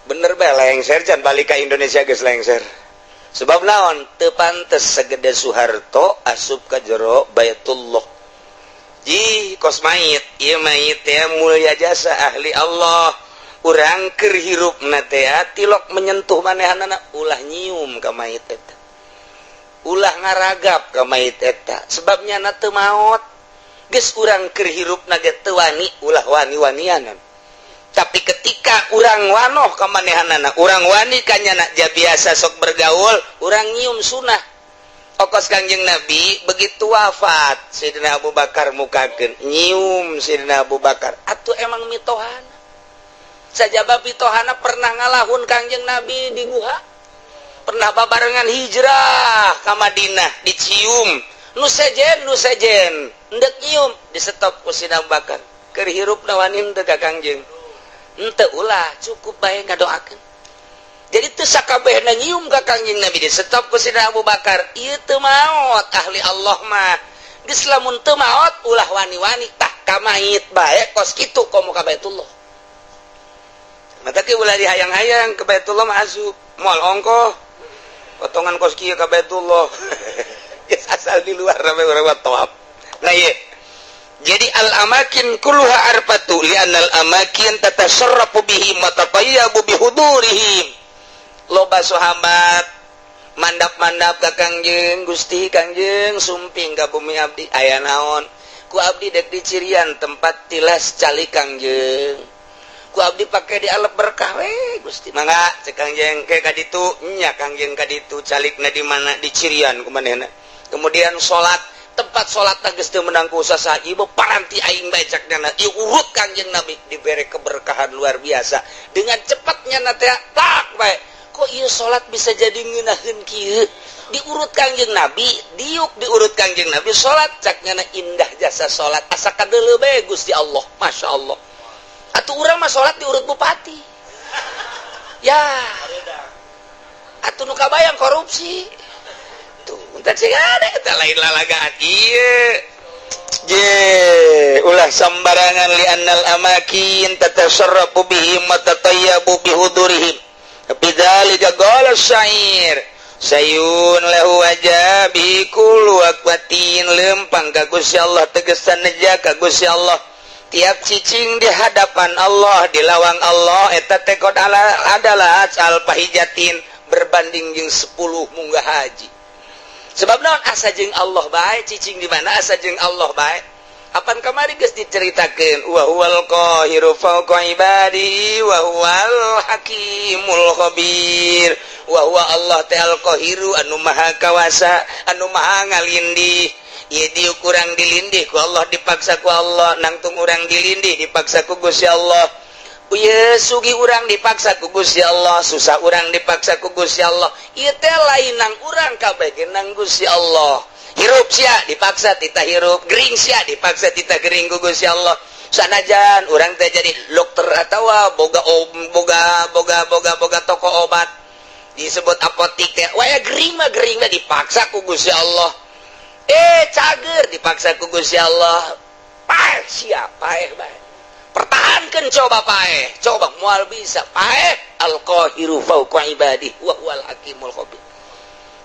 Bener bae lengser can balik ka Indonesia geus lengser. Sebab naon teu pantes segede Soeharto asup ka jero Baitullah. Ji kos mayit, ieu mayit teh mulia jasa ahli Allah. Urang keur hirupna teh tilok menyentuh manehanana ulah nyium ka mayit eta. Ulah ngaragap ka mayit eta sebabnya na teu maot. Geus urang keur hirupna ge teu wani ulah wani-wanianan. Tapi ketika urang wanoh ka manehanana, urang wani ka nyana ja biasa sok bergaul, urang nyium sunah. Okos Kangjeng Nabi begitu wafat Sayyidina Abu Bakar mukakeun nyium Sayyidina Abu Bakar. Atuh emang mitohana. Sajaba mitohana pernah ngalahun Kangjeng Nabi di guha. Pernah babarengan hijrah ka Madinah dicium. Nu sejen endek nyium disetop ku Sayyidina Abu Bakar. Keur hirupna wani henteu ka Kangjeng. Henteu ulah cukup bae ngadoakeun. Jadi teu sakabehna nyium ka Kangjeng Nabi disetop ku Sayyidina Abu Bakar. Ieu teu maot ahli Allah mah. Geus lamun teu maot ulah wani-wani tah ka mayit bae kos kitu komo ka Baitullah. Mata ke ulah dihayang-hayang ke Baitullah mah asup moal ongkoh. Potongan kos kieu ka Baitullah. Geus asal di luar rame urang mah tawaf. Nah ieu. Jadi al amakin kulluha arfatu li'annal amakin tatasarrafu bihim wa tatayyabu bihudurihim. Loba sahabat mandap-mandap ka Kangjeng, "Gusti Kangjeng, sumping ka bumi abdi." "Aya naon?" "Ku abdi dek dicirian tempat tilas calik Kangjeng, ku abdi pake dialep berkah we, Gusti." "Mangga," cek Kangjeng. "Ke ka ditu nya, Kangjeng, ka ditu." "Calikna di mana?" "Dicirian ku manehna." Kemudian salat, tempat salat geus teu meunang ku usaha, "Ieu paranti aing bae," cak nyana. Ieu urut Kangjeng Nabi, dibere keberkahan luar biasa. Dengan cepatnya na teh tak bae, kok ieu salat bisa jadi ngeunaheun kieu? Diurut Kangjeng Nabi, diuk diurut Kangjeng Nabi salat, cak nyana, indah jasa salat, asa kadeuleu bae Gusti Allah. Masya Allah atuh, urang mah salat diurut bupati ya atuh, nu kabayang korupsi tuh. Entar sih ada eta lain lalagaan ieu. Je ulah sambarangan, li annal amakin tatasarrafu bihim wa tatayyabu bihudurihim. Bidzalika qala syair sayun lahu wajabi kullu waqtin. Lempang ka Gusti Allah, tegesan neja ka Gusti Allah. Tiap cicing di hadapan Allah, di lawang Allah, eta teh adalah alfa hijjatin, berbanding jeung 10 munggah haji. Sebab naon? Asa jeung Allah bae. Cicing di mana asa jeung Allah bae. Apan kamari geus diceritakeun, wa huwal qahiru fawqa ibadi wa huwal hakimul khabir. Wa huwa Allah teh al qahiru, anu maha kawasa, anu maha ngalindih. Ieu diuk urang dilindih ku Allah, dipaksa ku Allah. Nangtung urang dilindih, dipaksa ku Gusti Allah. Ieu sugih urang dipaksa ku Gusti Allah, susah urang dipaksa ku Gusti Allah. Ieu teh lain nang urang, kabeh ge nang Gusti Allah. Hirup sia dipaksa tita hirup, gering sia dipaksa tita gering ku Gusti Allah. Sanajan urang teh jadi dokter atau boga boga boga boga boga toko obat, disebut apotik teh, waya gering mah gering mah dipaksa ku Gusti Allah. Cager dipaksa ku Gusti Allah. Paeh sia, paeh bae, pertahankan, coba paeh, coba moal bisa paeh. Al-qahiru fawqa ibadihi wa huwal hakimul khabir.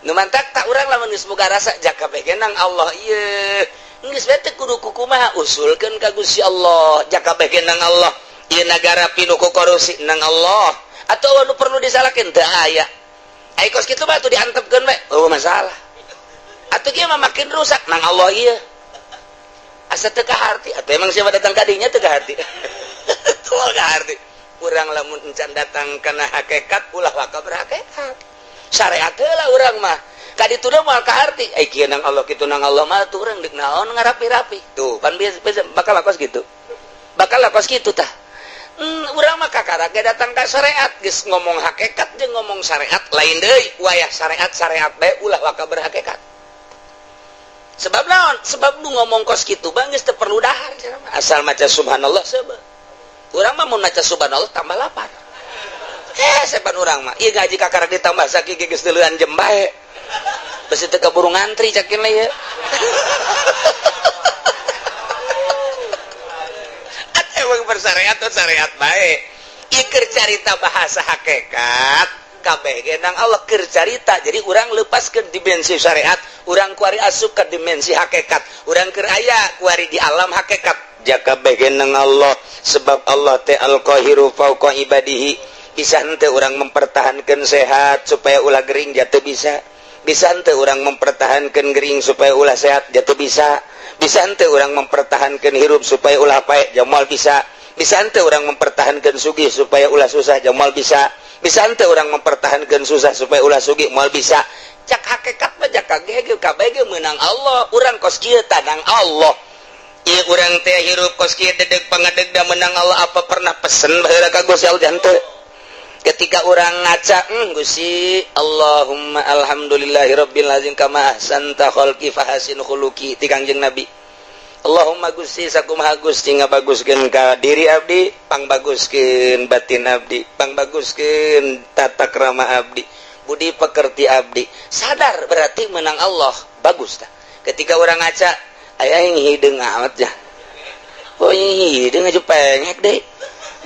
Nu mantak tak urang lamun geus boga rasa jaka bae nang Allah ieu geus bae teu kudu kukumaha, usulkeun ka Gusti Allah. Jaka bae nang Allah ieu, nagara pinuh ku korupsi nang Allah atau anu perlu disalahkeun teu aya. Ai kos kitu mah atuh diantepkeun bae, oh masalah atuh, kieu mah makin rusak. Nang Allah ieu asa teu kaharti atau emang siapa datang kadinya teu kaharti? Tuh kaharti urang lamun encan datang kana hakikat. Ulah waka berhakikat, syariat heula urang mah. Kaditu moal kaharti. Ai kieu nang Allah, kitu nang Allah mah, tuh urang deuk naon ngarapi-rapi tuh pan biasa bakal kos gitu, bakal kos kitu tah. Urang mah kakara ge datang ka syariat. Geus ngomong hakikat jeung ngomong syariat lain deui. Wayah syariat syariat bae, ulah waka berhakikat. Sebab naon? Sebab nu ngomong kos kitu bang geus teu perlu dahar, asal maca subhanallah. Sebab urang mah mun maca subhanallah tambah lapar. Sepan urang mah ieu gaji kakara ditambah sakieu geus deuleuan jem bae, besi teu kaburu ngantri cakin lah ieu. Emang bersyariat tuh syariat bae. Ieu keur carita bahasa hakikat, kabeh ge nang Allah keur carita. Jadi urang lepas ke dimensi syariat, urang kuari asup ke dimensi hakikat, urang keur aya kuari di alam hakikat. Jaka kabeh ge nang Allah, sebab Allah teh al-qahiru fauqa ibadihi. Bisa henteu urang mempertahankan sehat supaya ulah gering? Jatuh bisa. Bisa henteu urang mempertahankan gering supaya ulah sehat? Jatuh bisa. Bisa henteu urang mempertahankan hirup supaya ulah paeh? Jamal bisa. Bisa henteu urang mempertahankan sugih supaya ulah susah? Jamal bisa. Bisa henteu urang mempertahankan susah supaya ulah sugih? Moal bisa. Cak hakikat mah jaka ge kabeh ge meunang Allah. Urang kos kieu tanang Allah. Ieu urang teh hirup kos kieu dedeg pangadeg da meunang Allah. Apa pernah pesen baheula ka Gusti Allah? Henteu. Ketika orang ngaca, Gusti Allahumma alhamdulillahirabbil alamin kama ahsanta khalqi fahasin khuluqi, ti Kangjeng Nabi. Allahumma Gusti, sakumaha Gusti ngabaguskeun ka diri abdi, pangbaguskeun batin abdi, pangbaguskeun tata krama abdi, budi pekerti abdi. Sadar berarti menang Allah, bagus tah. Ketika orang ngaca, aya yang hideung amat ya, oh hideung aja pengek deh,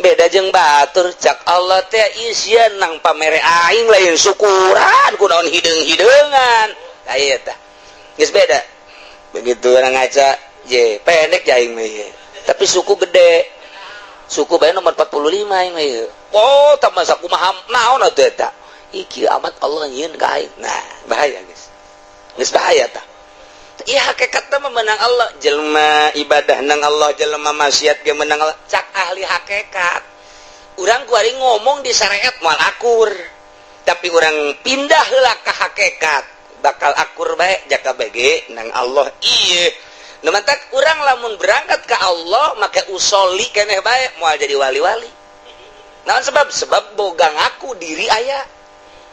beda jeung batur. Cak Allah teh isian nang pamere aing, lain syukuran, kunaon hideung-hideungan aya tah. Geus beda. Begitu orang ngaca. Ye, pendek aing mah ye. Tapi suku gede. Suku bae nomor 45 aing mah ye. Oh, tambah sakumaha naon atuh eta? Iki amat Allah nyieun ka aing. Nah, bahaya guys. Geus bahaya tah. Iya, hakikatna mah menang Allah, jelema ibadah nang Allah, jelema maksiat ge menang Allah. Cak ahli hakikat. Urang kuari ngomong di syariat moal akur. Tapi urang pindah heula ka hakikat, bakal akur bae jaka bege nang Allah. Ieu. Nu matak urang lamun berangkat ke Allah make usoli keneh bae moal jadi wali-wali. Naon sebab? Sebab boga ngaku diri aya.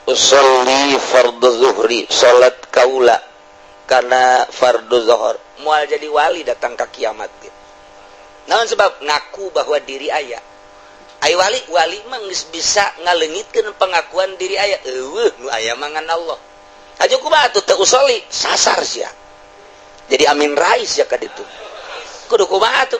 Usolli fardhu zuhri, salat kaula karena fardu zuhur, moal jadi wali datang ke kiamat gitu. Naon sebab? Ngaku bahwa diri aya. Ai wali, wali mah geus bisa ngalengitkeun pengakuan diri aya. Eueuh nu aya mah ngan Allah. Aja kumaha atuh teu usoli, sasar sia. Jadi Amin Rais ya ka ditu. Kudu kumaha atuh?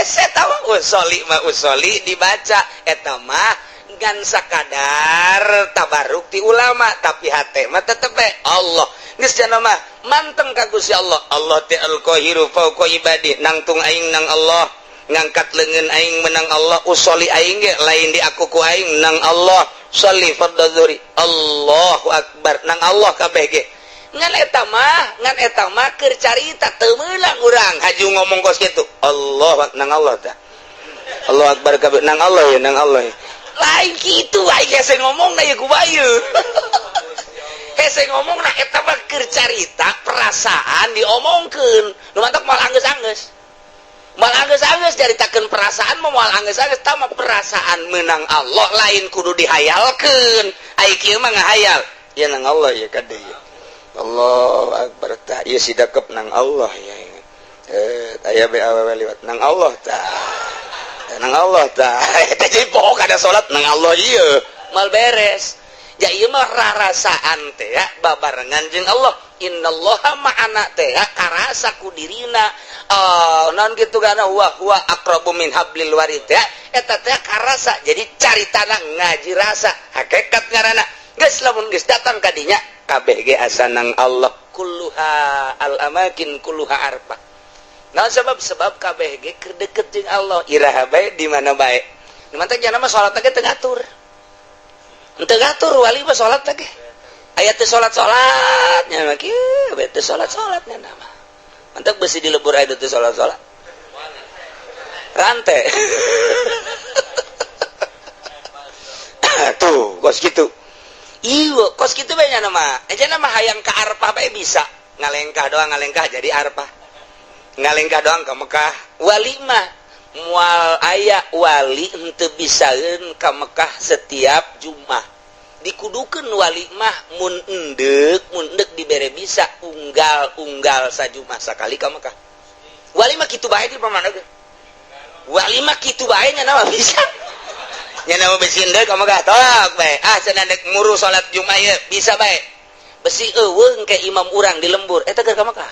Saya mah usoli mah usoli dibaca eta mah ngan sakadar tabaruk ti ulama, tapi hate mah tetep bae Allah. Geus cenah mah manteng ka Gusti Allah. Allah teh al-qahiru fauqa ibadi, nangtung aing nang Allah, ngangkat leungeun aing menang Allah, usoli aing ge lain di aku ku aing nang Allah. Sholli fardhu zuhri, Allahu akbar, nang Allah kabeh ge. Ngan eta mah keur carita, teu meunang urang haju ngomong kos kitu. Allah nang Allah tah. Allah akbar kabeh nang Allah ya, nang Allah ya. Lain kitu aing hese ngomong na ye kumaha. Hese ngomong na eta mah keur carita perasaan diomongkeun. Nu mantak moal anggeus-anggeus. Moal anggeus-anggeus caritakeun perasaan mah moal anggeus-anggeus. Tah mah perasaan menang Allah lain kudu dihayalkeun. Ai kieu mah ngahayal. Ya nang Allah ya kade ya. Allah akbar tah ieu si dakep nang Allah ya. Aya be awewe liwat nang Allah tah. Nang Allah tah. Eta jadi pokok ada salat nang Allah ieu. Mal beres. Ya ieu mah rarasaan teh ya babarengan jeung Allah. Innallaha ma'ana teh ya karasa ku dirina. Oh, naon kitu kana huwa huwa aqrabu min hablil warid ya. Eta teh karasa. Jadi caritana ngaji rasa, hakikat ngaranna. Geus lamun geus datang ka dinya kabeh ge asa nang Allah, kulluha al amakin kulluha arfah. Nah, sebab sebab kabeh ge keur deket jeung Allah, iraha bae di mana bae. Nu mantak jana mah salat ge teu ngatur. Teu ngatur wali mah salat ge. Aya teu salat-salat nya mah kieu, bae teu salat-salat nya mah. Mantak besi dilebur aya teu salat-salat. Rante. Tuh, kos kitu. Iya, kos kitu bae nya mah. Aja mah hayang ka Arfah bae bisa. Ngalengkah doang, ngalengkah jadi Arfah. Ngalengkah doang ke Mekah. Wali mah moal aya wali henteu bisaeun ka Mekah setiap Jumat. Dikudukeun wali mah mun endek dibere bisa unggal-unggal sajumah sakali ka Mekah. Wali mah kitu bae di mana ge. Wali mah kitu bae nya mah bisa. Nya mah besi endek ka Mekah tolak bae. Ah cenah dek muru salat Jumat ieu bisa bae. Besi eueung ke imam urang di lembur eta keur ka Mekah.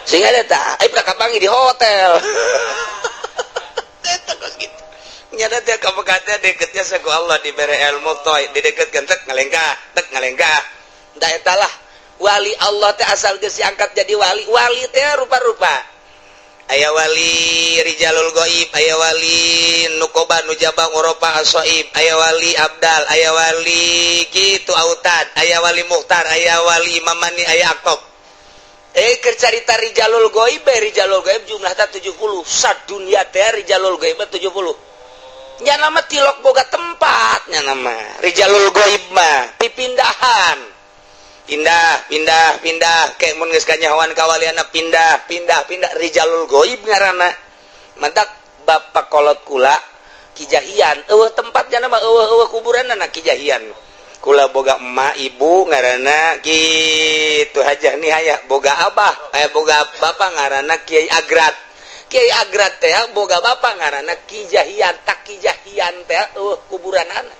Sehingga eta ai kapanggih di hotel. Eta kos kitu. Nyana teh ka Mekah teh deketnya saku Allah dibere ilmu toy dideketkeun tek ngalengkah, tek ngalengkah. Da eta lah wali Allah teh asal geus diangkat jadi wali, wali teh rupa-rupa. Aya wali rijalul goib, aya wali nukoba nujaba ngoropa asoib, aya wali abdal, aya wali kitu autad, aya wali muhtar, aya wali mamani, aya akob. Keur carita rijalul goib, rijalul goib jumlahna 70. Sadunya teh rijalul goib 70. Nya nama tilok boga tempatnya nama rijalul goib mah pipindahan. Pindah, pindah, pindah kayak mun geus kanyahoan kawaliana pindah, pindah, pindah rijalul goib ngaranna. Mantak bapak kolot kula Kijahian, eueuh tempatnya nama eueuh eueuh kuburanna na Kijahian. Kula boga emak ibu ngaranna kitu Hajah Nihaya, boga abah boga bapak ngaranna Kiai Agrat. Kiai Agrat teh boga bapak ngaranna Kijahian, tak Kijahian teh eueuh kuburanana.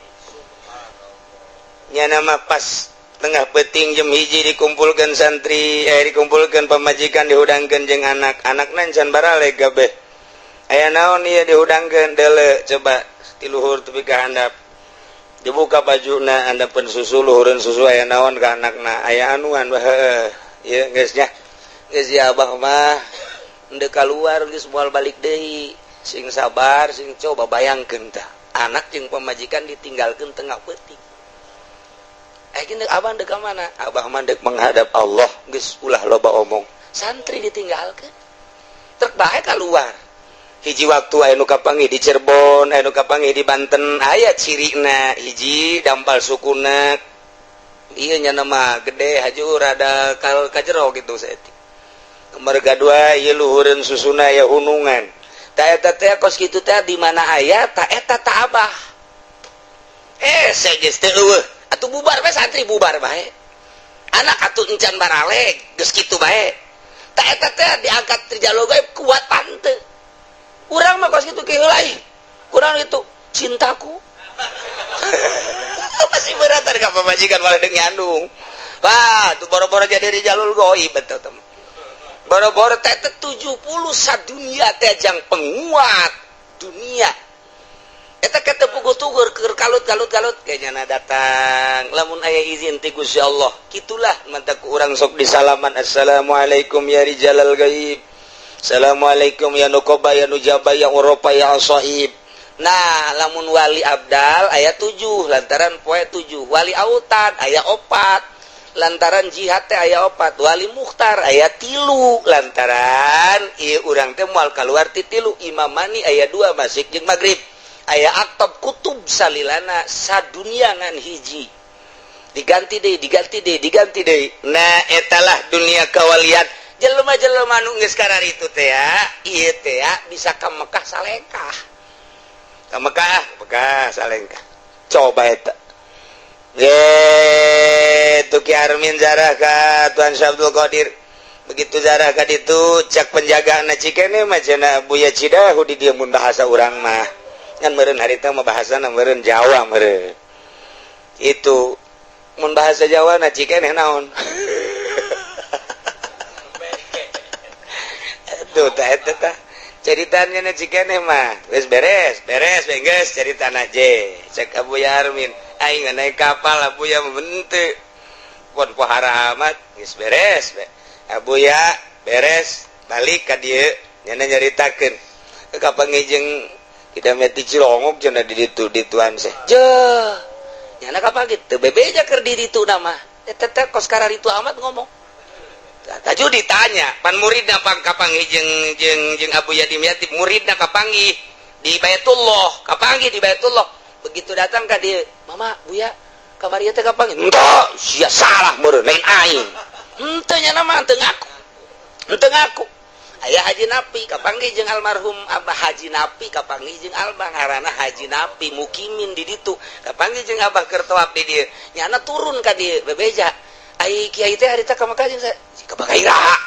Nya nama pas tengah peting jam 1 dikumpulkan santri, dikumpulkan pamajikan, dihudangkeun jeung anak anak can baraleg kabeh. Aya naon ieu dihudangkeun? Deuleu coba ti luhur tepi ka handap, dibuka bajuna, handapeun susu, luhureun susu. Aya naon ka anakna? Aya anuan, heueuh ieu geus nya, geus ya abah mah. Ndek keluar geus moal balik deui. Sing sabar, sing coba bayangkeun tah. Anak jeung pamajikan ditinggalkeun tengah peuting. Eh gini, abah dek ka mana? Abah mah dek menghadap Allah, geus ulah loba omong. Santri ditinggalkeun. Trek bae keluar. Hiji waktu aya nu kapanggih di Cirebon, aya nu kapanggih di Banten, aya cirina hiji dampal sukuna. Ieu nya nama gede haju rada kal kajero gitu saeutik. Merga dua ieu luhureun susuna aya hunungan. Ta eta teh kos kitu teh di mana aya ta eta ta abah. Eh geus teu eueuh. Atuh bubar bae santri bubar bae. Anak atuh encan baraleg geus kitu bae. Ta eta teh diangkat rijalul gaib kuat pante. Urang mah kos kitu ke heula ih. Kurang itu cintaku. Masih berat ka pamajikan malah deung nyandung. Wah, tuh boro-boro jadi rijalul gaib betul teman. Boro-boro teh 70 sadunia teh jang penguat dunia. Eta kata puguh tugur keur kalut kalut kalut kayaknya datang lamun aya izin ti Gusti Allah. Kitulah mantak urang sok disalaman, assalamualaikum ya rijalal gaib. Assalamualaikum ya nukoba ya nujaba ya uropa ya asaib. Nah, lamun wali abdal aya 7 lantaran poe 7, wali autad aya 4 lantaran jihad teh aya 4, wali mukhtar aya 3 lantaran ieu urang teh moal kaluar ti 3, imamani aya 2 masyrik jeung magrib. Aya aktab kutub salilana sadunia ngan hiji. Diganti deui, diganti deui, diganti deui. Nah, etalah dunia kawalian. Jelema-jelema nu geus kararitu teh ya, ieu teh ya bisa ka Mekah salengkah. Ka Mekah, Mekah salengkah. Coba eta. Ye, tu Ki Armin zarah ka Tuan Syekh Abdul Qadir. Begitu zarah ka ditu cak penjagaan cikene mah cenah Buya Cidahu di dieu mun bahasa urang mah. Ngan meureun harita mah bahasana meureun Jawa meureun. Itu mun bahasa Jawa na cikene naon? Tuh tah eta tah. Ceritanya na cikene mah geus beres, beres geus caritana je. Cek Abu Yarmin, aing naik kapal Abu ya henteu. Pon pohara amat geus beres. Abu ya beres balik ka dieu nya nyaritakeun. Kapanggih jeung kita meti Cilongok cenah di ditu dituan seh. Jeuh. Nyana kapanggih teu bebeja keur di ditu nama. Eta teh kos kararitu amat ngomong. Taju ditanya, pan muridna pang kapanggih jeung jeung jeung Abu Yadim Yatim, muridna kapanggih di Baitullah, kapanggih di Baitullah. Begitu datang ka dieu, "Mama, Buya, kamari teh kapanggih?" "Henteu, sia salah meureun, lain aing." Henteu nya mah teu ngaku. Henteu ngaku. Aya Haji Napi kapanggih jeung almarhum Abah Haji Napi kapanggih jeung Abah ngaranna Haji Napi mukimin di ditu. Kapanggih jeung Abah keur tawaf di dieu. Nyana turun ka dieu bebeja. Ai kiai teh harita ka Mekah jeung ka Mekah iraha.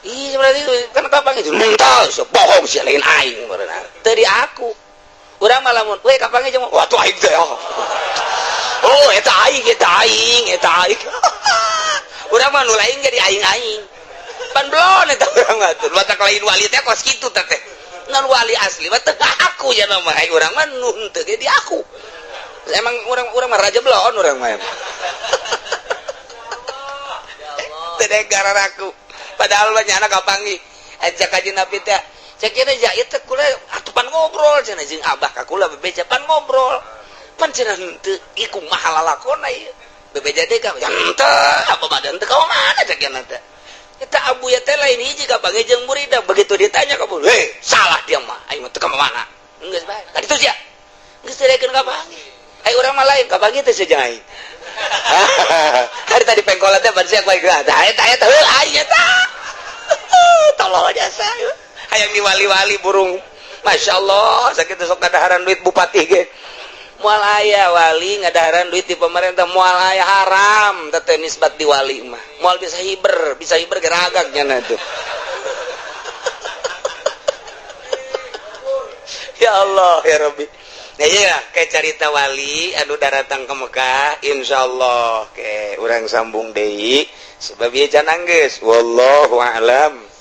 Ih berarti kan kapanggih jeung henteu, sia bohong sia lain aing meureun. Teu di aku. Urang mah lamun we kapanggih jeung wah tuh aing teh. Oh eta aing, eta aing, eta aing. Urang mah nu lain jadi aing-aing. Pan belon eta urang mah tuh. Batak lain wali teh kos kitu teh teh. Ngan wali asli mah teu aku ya mah. Ai urang mah nu henteu ge di aku. Emang urang mah raja belon urang mah. Teu gara aku. Padahal mah nyana kapanggih. Ajak kaji Nabi teh. Cek ieu ja ieu teh kula atuh pan ngobrol cenah jeung abah ka kula bebeja pan ngobrol. Pan cenah henteu ieu kumaha lalakonna ieu. Bebeja deui ka henteu apa badan teu ka mana cek ieu teh. Eta Abu ya teh lain hiji kapanggih jeung murida. Begitu ditanya ka heh salah dia mah aing mah teu ka mana. Geus bae. Ka ditu sia. Geus teu daekeun kapanggih. Ai urang mah lain kapanggih teh sia aing. Hari tadi pengkolan teh ban sia ku aing tah eta eta heuh aing eta. Tolol jasa. Hayang diwali-wali burung. Masya Allah, sakit sok ngadaharan duit bupati ge. Moal aya wali ngadaharan duit di pemerintah, moal aya haram teh nisbat di wali mah. Moal bisa hiber geragak nya tuh. Ya Allah ya Rabbi. Nah iya kayak carita wali anu daratang ke Mekah insyaallah ke urang sambung deui sebab ieu can anggeus wallahu a'lam.